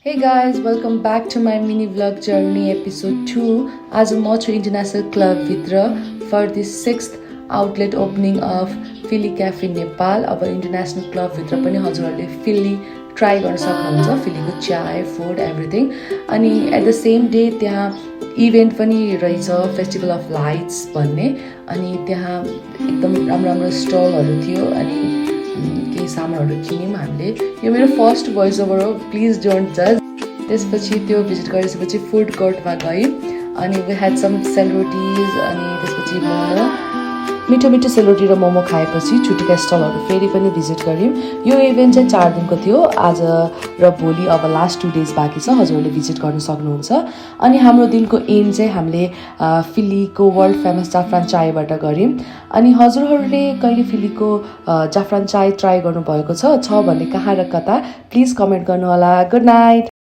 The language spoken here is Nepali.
Hey guys, welcome back to my mini vlog journey episode 2. आज म छु इन्टरनेसनल क्लब भित्र for the 6th outlet opening of Philly Cafe Nepal. अब इन्टरनेसनल क्लब भित्र पनि हजुरहरूले फिल्ली ट्राई गर्न सक्नुहुन्छ, फिल्लीको चाय, फुड, एभ्रिथिङ. अनि एट द सेम डे त्यहाँ इभेन्ट पनि रहेछ, फेस्टिभल अफ लाइट्स भन्ने. अनि त्यहाँ एकदम राम्रो राम्रो स्टलहरू थियो अनि केही सामानहरू किन्यौँ हामीले. यो मेरो फर्स्ट भोइस ओभर हो, प्लिज डोन्ट जज. त्यसपछि त्यो भिजिट गरिसकेपछि फुड कोर्टमा गयौँ अनि वी ह्याड सम सेलरोटिज अनि त्यसपछि मोमो, मिठो मिठो सेलरोटी र मोमो खाएपछि छुट्टीका स्टलहरू फेरि पनि भिजिट गऱ्यौँ. यो इभेन्ट चाहिँ 4 दिनको थियो, आज र भोलि अब लास्ट 2 डेज बाँकी छ, हजुरहरूले भिजिट गर्न सक्नुहुन्छ. अनि हाम्रो दिनको एन्ड चाहिँ हामीले फिल्लीको वर्ल्ड फेमस जाफरान चायबाट गऱ्यौँ. अनि हजुरहरूले कहिले फिल्लीको जाफरान चाय ट्राई गर्नुभएको छ भने कहाँ र कता प्लिज कमेन्ट गर्नुहोला. Good night.